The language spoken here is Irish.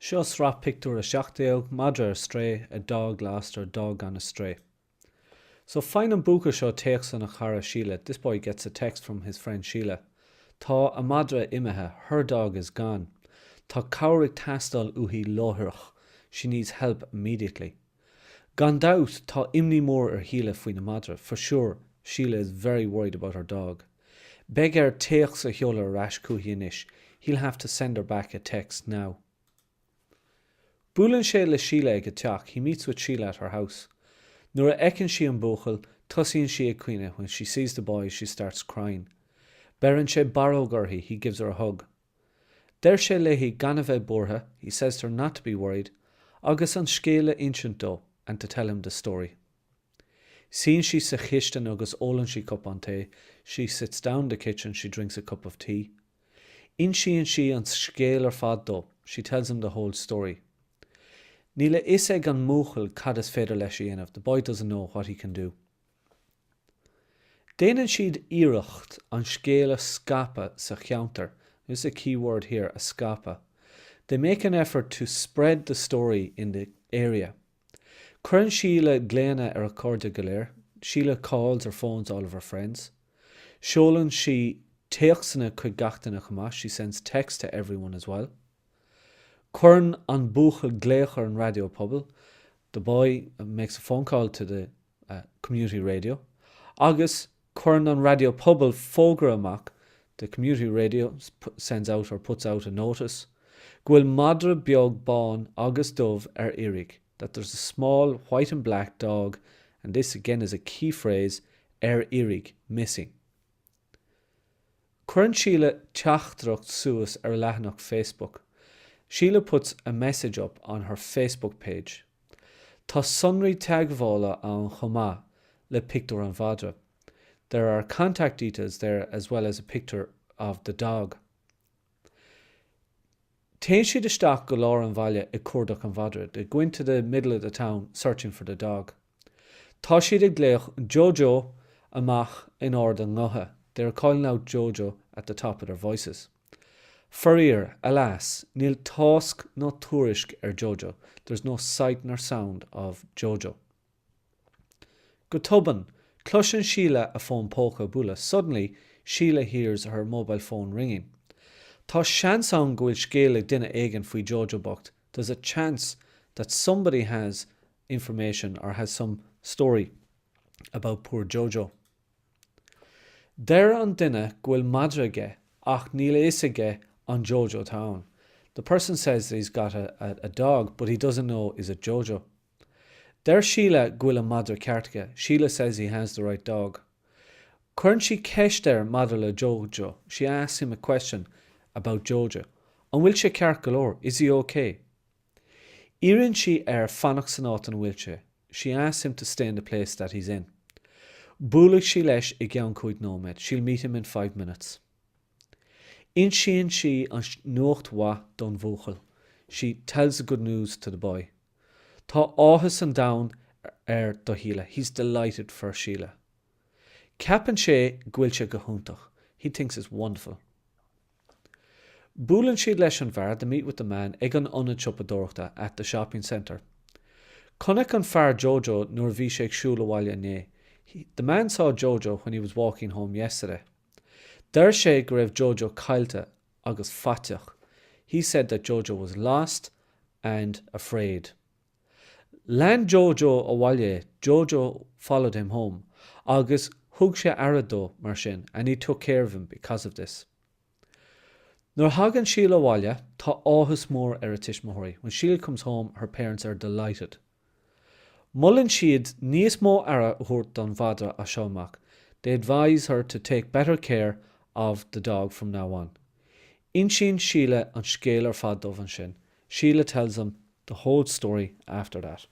Seo sraith pictiúr 17, Madra ar strae, A dog lost or dog gone astray. So faigheann an buachaill seo téacs óna chara Síle, this boy gets a text from his friend Síle. Tá a madra imithe, her dog is gone. Tá cabhair ag teastáil uaithi láithreach, she needs help immediately. Gan dabht, tá imní mór ar Shíle faoina madra, for sure, Síle is very worried about her dog. Beidh air téacs a sheoladh ar ais chuici anois, he'll have to send her back a text now. Buaileann sé le Síle ag a teach, he meets with Síle at her house. Nuair a fheiceann sí an buachaill, tosaíonn sí ag caoineadh, when she sees the boy she starts crying. Beireann sé barróg uirthi, he gives her a hug. Deir sé léi gan a bheith buartha, he says to her not to be worried, agus an scéal a insint dó, and to tell him the story. Suíonn sí sa chistin agus ólann sí cupán tae, she sits down in the kitchen, she drinks a cup of tea. Insíonn sí an scéal ar fad dó, she tells him the whole story. Níl a fhios ag an mbuachaill cad is féidir leis a dhéanamh, the boy doesn't know what he can do. Déanann siad iarracht an scéal a scaipeadh sa cheantar, this is a key word here, a scaipeadh. They make an effort to spread the story in the area. Cuireann Síle glaonna ar a cairde go léir, Síle calls or phones all of her friends. Seolann sí téacsanna chuig gach duine chomh maith, she sends texts to everyone as well. Cuireann an buachaill glaoch ar an raidió pobail, the boy makes a phone call to the community radio, agus cuireann an raidió pobail fógra amach, the community radio sends out or puts out a notice, go bhfuil madra beag bán agus dubh ar iarraidh, that there's a small white and black dog, and this again is a key phrase, ar iarraidh, missing. Cuireann Síle teachtaireacht suas ar a leathanach Facebook, Síle puts a message up on her Facebook page. Tá sonraí teagmhála ann chomh maith le pictiúr an mhadra. There are contact details there as well as a picture of the dog. Téann siad isteach go lár an bhaile ag cuardach an mhadra, they go into the middle of the town searching for the dog. Tá siad ag glaoch 'Jojo' amach in ard a ngutha, they are calling out 'Jojo' at the top of their voices. Faraor, alas, níl tásc ná tuairisc ar Jojo, there's no sight nor sound of Jojo. Go tobann, cloiseann Síle a fón póca ag bualadh, suddenly, Síle hears her mobile phone ringing. Tá seans ann go bhfuil scéal ag duine éigin faoi Jojo bocht, there's a chance that somebody has information or has some story about poor Jojo. Deir an duine go bhfuil madra aige ach níl a fhios aige an Jojo atá ann. The person says that he's got a, a, a dog but he doesn't know is it Jojo. Deir Síle go bhfuil an madra ceart aige. Síle says he has the right dog. Cuireann sí ceist air maidir le Jojo. She asks him a question about Jojo. An bhfuil sé ceart go leor? Is he okay? Iarrann sí air fanacht san áit ina bhfuil sé, she asks him to stay in the place that he's in. Buailfidh sí leis i gceann cúig nóiméad, she'll meet him in five minutes. Insíonn sí an nuacht mhaith don bhuachaill, she tells the good news to the boy. Tá áthas an domhain air do Shíle, he's delighted for Síle. Ceapann sé go bhfuil sé go hiontach, he thinks it's wonderful. Buaileann siad leis an bhfear, they meet with the man, ag an ionad siopadóireachta, at the shopping centre. Chonaic an fear Jojo nuair a bhí sé ag siúl abhaile inné, he, the man saw Jojo when he was walking home yesterday. Deir sé go raibh Jojo caillte agus faiteach, he said that Jojo was lost and afraid. Lean Jojo abhaile é, Jojo followed him home, agus thug sé aire dó mar sin, and he took care of him because of this. Nuair a thagann Síle abhaile, tá áthas mór ar a tuismitheoirí, when Síle comes home, her parents are delighted. Molann siad níos mó aire a thabhairt don mhadra as seo amach, they advise her to take better care of the dog from now on. Insíonn Síle an scéal ar fad dóibh ansin, Síle tells them the whole story after that.